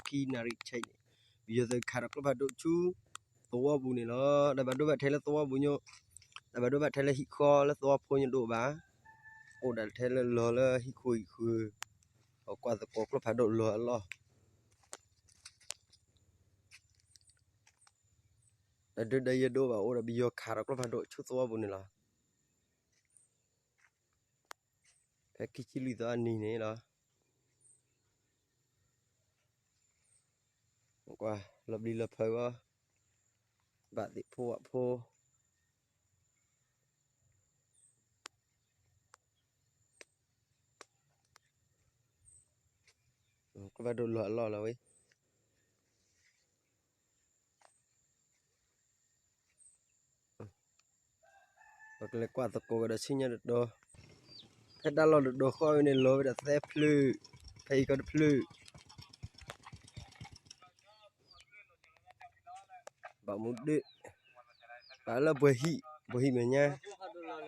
ခံနၣ်ရံၣ်ဆဲးန့ၣ် ပယီၤသုးခးဒီးကျိဖးဒိၣ်ဆူသဝီပူၤန့ၣ်လီၤ. တၢ်ဘၣ်ဒိဘၣ်ထံးလၢသဝီပူၤညိ တၢ်ဘၣ်ဒိဘၣ်ထံးလၢဟံၣ်ဃီလၢသဝီဖိညိဒိၣ်ဘၣ်, အိၣ်ဒၣ်ထဲလၢလီၤလၢဟံၣ်ခိၣ်ဟံၣ်ဃၢၤ, အကွၢ်သကိးကျိဖးဒိၣ်လီၤအလီၢ် တၢ်ဒုးတၢ်ယဲၢ်ဒိၣ်ဘၣ်အိၣ်ဒီးပယီၤခးဒီးကျိဖးဒိၣ်ဆူသဝီပူၤန့ၣ်လီၤ. ဖဲခံဆံလွံၢ်သီအနံၤန့ၣ်လီၤ. ကွၢ်လီၤဘျံးလီၤဖုးအီၤ, ဘၣ်သ့ၣ်ဖိဝၣ်ဖိ ကျိဖးဒိၣ်လီၤအလီၢ်လီၤဝဲ ပကလဲၤကွၢ်သကိးကဒီးဆူညါတတီၤ, ဖဲတၢ်လီၢ်တတီၤဃီဝဲန့ၣ် လီၤဝဲဒၣ်သၢဖျၢၣ်, ဖဲအံၤကီတဖျၢၣ်, ဘၣ်မူဒ့ၣ်, ဘၣ်လၢပှဲၤဟံၣ်, ပှဲၤဟံၣ်မဲာ်ညါ ကျိဖးဒိၣ်လီၤအ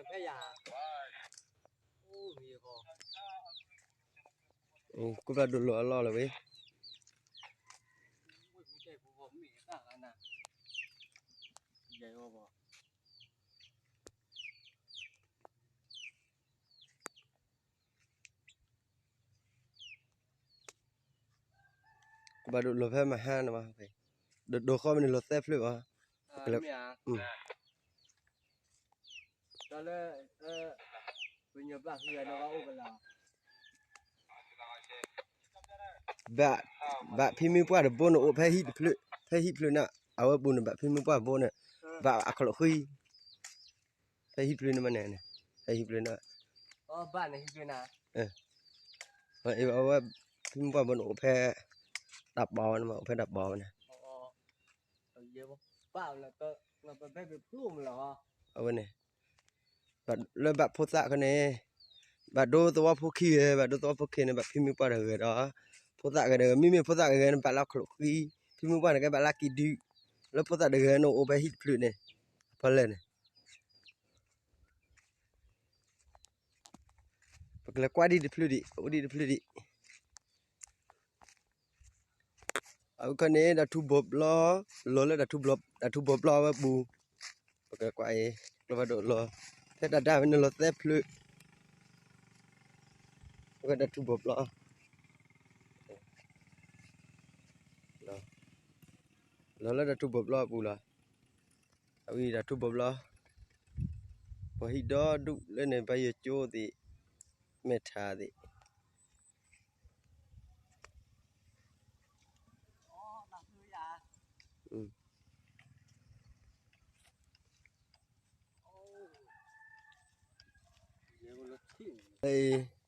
လီၢ်လီၤဝဲ ကျိဖးဒိၣ်လီၤဖဲမဟါန့ၣ်ဘၣ်, ဒိၣ်ဒိၣ်ဃီမ့ၢ်န့ၣ်လီၤသၢဖျၢၣ်ဘၣ်, ဘၣ်, ဘၣ်ဖံမုၢ်ပှၢ်တဘိန့ၣ်အိၣ်ဖဲဟံၣ်တဖျၢၣ်, ဖဲဟံၣ်ဖျၢၣ်န့ၣ် အဝဲပူၤန့ၣ် ဘၣ်ဖံမုၢ်ပှၢ်တဘိန့ၣ်, ဘၣ်အခီၣ်လိာ်ဃံ, ဖဲဟံၣ်ဖျၢၣ်န့ၣ်မ့ၢ်န့ၣ်, ဖဲဟံၣ်ဖျၢၣ်န့ၣ်, အဝဲဖံမုၢ်ပှၢ်တဘိန့ၣ်အိၣ်ဖဲ တၢ်ပီန့ၣ်မ့ၢ် အိၣ်ဖဲတၢ်ပီန့ၣ် အဝဲန့ၣ်, လၢဘၣ်ဖိသၣ်ခီန့ၣ်, ဘၣ်ဒိသဝီဖိခံဂၤ, ဘၣ်ဒိသဝီဖိခံဂၤန့ၣ် ဘၣ်ဖံမုၢ်ပှၢ်တဂၤဒီး, ဖိသၣ်ဂၤဒီး မ့မ့ၢ်ဖိသၣ်ဂၤန့ၣ် ဘၣ်လၢခီၣ်လိာ်ဃံ, ဖံမုၢ်ပှၢ်န့ၣ်ကဲဘၣ်လၢကံၢ်ဒု, လၢဖိသၣ်တဂၤန့ၣ်အိၣ်ဖဲဟံၣ်တဖျၢၣ်န့ၣ်, အဖီလဲၣ်န့ၣ်, ပကလဲၤကွၢ်ဒံးတဖျၢၣ်ဒံး, အိၣ်ဒံးတဖျၢၣ်ဒံး အဝဲခီန့ၣ် တၢ်ထူဘိးဘျီ, လီၤလၢတၢ်ထူဘိးဘျီဝဲပူၤ, ပကကွၢ်အံၤ, ကျိဖးဒိၣ်လီၤ, ဖဲတၢ်ဒၣ်ဝဲန့ၣ်လီၤသၢဖျၢၣ်, ဝဲတၢ်ထူဘိးဘျီ, လီၤလၢတၢ်ထူဘိးဘျီအပူၤလီၤ, အဝဲတၢ်ထူဘိးဘျီ, ပှၤဟံၣ်ဒီဒူၣ်လၢန့ၣ် ဘၣ်ယိၣ်ကၠိသ့ၣ်, မဲာ်ထါသ့ၣ်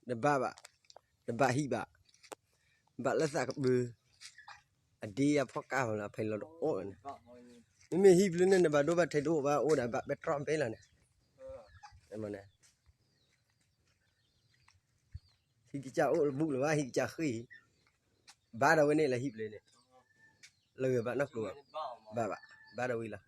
တဘၣ်ဘၣ်, တဘၣ်ဟံၣ်ဘၣ်, ဘၣ်လၢသးကပၢၤ, အဒ့အဖီကါလီၤ ဖဲလီၤတအိၣ်န့ၣ်, မ့မ့ၢ်ဟံၣ်ဖျၢၣ်န့ၣ် နဘၣ်ဒိဘၣ်ထံးတအိၣ်ဘၣ် အိၣ်ဒၣ်ဘၣ်ပဲတြီဘ့လီၤန့ၣ်, ဟံၣ်ကစၢ်အိၣ်တဘူၣ်လၢၤဘၣ် ဟံၣ်ကစၢ်ဃ့, ဘၣ်ဒီးဝဲန့ၣ်လၢဟံၣ်ဖျၢၣ်န့ၣ်, လၢဂၤဘၣ်နီၢ်ကျိၤဘၣ်, ဘၣ်ဘၣ်, ဘၣ်ဒီးဝံၤလီၤ,